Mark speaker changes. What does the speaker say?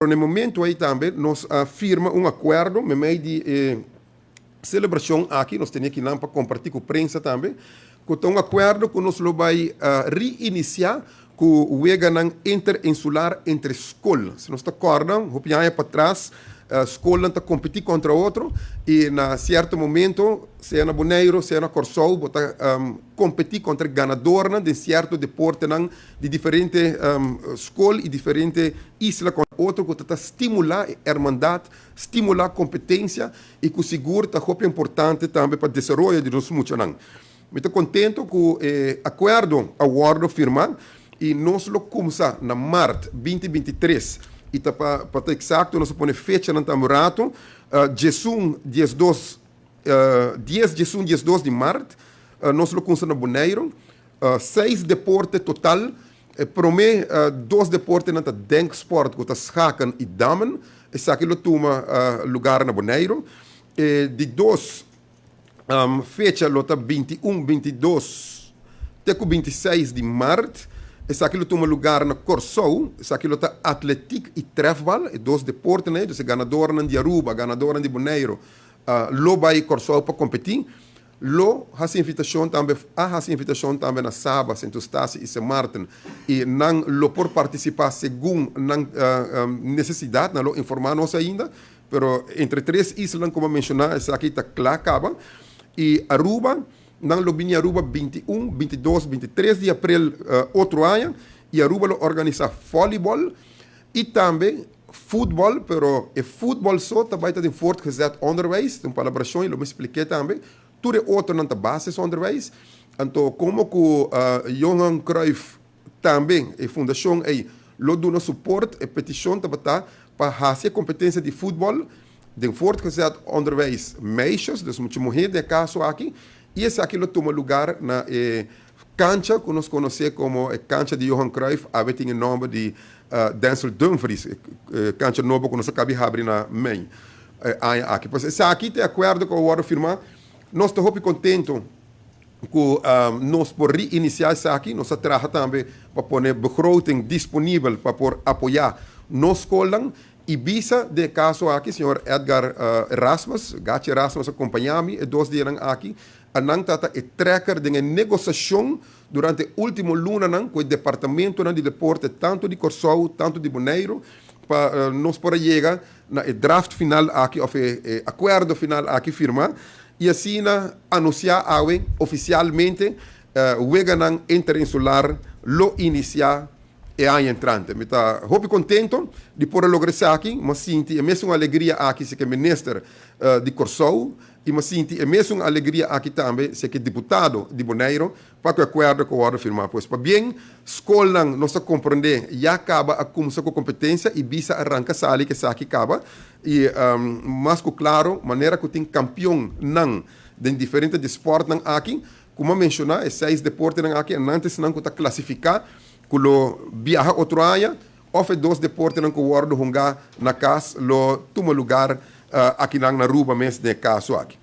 Speaker 1: Pero na e momento ei tambe nos a firma un akuerdo meimei di e selebrashon aki, nos tene kinan pa kompartí ku prensa tambe, ku ta un akuerdo ku nos lo bai reinisiá ku weganan interinsular entre skol. Si nos ta kòrda, hopi aña patras skolnan ta kompetí kontra otro i na sierto momento, sea na Boneiru, sea na Kòrsou, bo ta kompetí kontra e ganadornan den sierto deportenan di diferente skol i diferente isla kon otro ku ta ta stimulá e hermandat, stimulá kompetensia i ku sigur ta hopi importante tambe pa desaroyo di nos muchanan. Mi ta kontento ku e akuerdo a wòrdu firmá i nos lo kumsa na mart 2023 i ta pa pa ta eksakto nos a pone fechanan tambe un ratu, 11, 12, 10, 11, 12 di mart nos lo kumsa na Boneiru. Seis deporte total. E prome dos deportenan ta denksport ku ta schaken i dammen. Esaki lo tuma lugar na Boneiru. E di dos fecha lo ta 21, 22 te ku 26 di mart. Esaki lo tuma lugar na Kòrsou. Esaki lo ta atletiek i trèfbal, e dos deportenan ei. Dus e ganadornan di Aruba, ganadornan di Boneiru lo bai Kòrsou pa kompetí. Lo hasi invitashon tambe a hasi invitashon tambe na Saba, Sint Eustatius i Sint Maarten i nan lo por partisipá segun nan nesesidat. Nan lo informá nos ainda, pero entre tres islanan ku bo a menshoná esaki ta kla kaba. I Aruba, nan lo bini Aruba 21, 22, 23 di aprel otro aña i Aruba lo organisá vòlibòl i tambe Futbol, pero e futbol so ta bai ta den voortgezet onderwijs, ta un palabrashon i lo mi splik'é tambe. Tur e otronan ta basisonderwijs. Anto komo ku Johan Cruijff tambe, e fundashon ei, lo duna suport, e petishon tabata pa hasi e kompetensia di futbol den voortgezet onderwijs meisjes, dus mucha muhé den e kaso aki, i esaki lo tuma lugar na e Kancha ku nos konosé komo e kancha di Johan Cruijff awe tin e nòmber di Denzel Dumfries, e kancha nobo ku nos a kabi habri na mei e aña aki. Pues esaki ta e akuerdo ku a wòrdu firmá. Nos ta hopi kontentu ku nos por reinisiá esaki. Nos a traha tambe pa pone begroting disponibel pa por apoyá nos skolnan. I bisa den e kaso aki señor Edgar Erasmus, Gachi Erasmus a kompañá mi e dos dianan aki. A Nan ta ta e trekker den e negosashon durante e último lunanan ku e departamentonan di deporte tantu di Kòrsou tantu di Boneiru pa nos por a yega na e draft final aki òf e akuerdo final aki firmá i asina anunsiá awe ofisialmente weganan interinsular lo inisiá e aña entrante. Mi ta hopi kontento di por a logra esaki. Mi a sinti e mesun alegria aki si ke minister di Kòrsou I mi a sinti e mesun alegria aki tambe si ke diputado di Boneiru pa ku e akuerdo ku a wòrdu firmá. Pues pabien skolnan nos ta komprendé ya kaba a kumsa ku kompetensia i bisa a ranka sali ku esaki kaba i mas ku klaro manera ku tin kampionnan den diferente di spòrtnan aki ku mi a menshoná e seis deportenan aki anantes esnan ku ta klasifiká ku lo biaha otro aña Of e dos deportenan ku wòrdu hungá na kas lo tuma lugar akinan na Aruba mes den e kaso aki.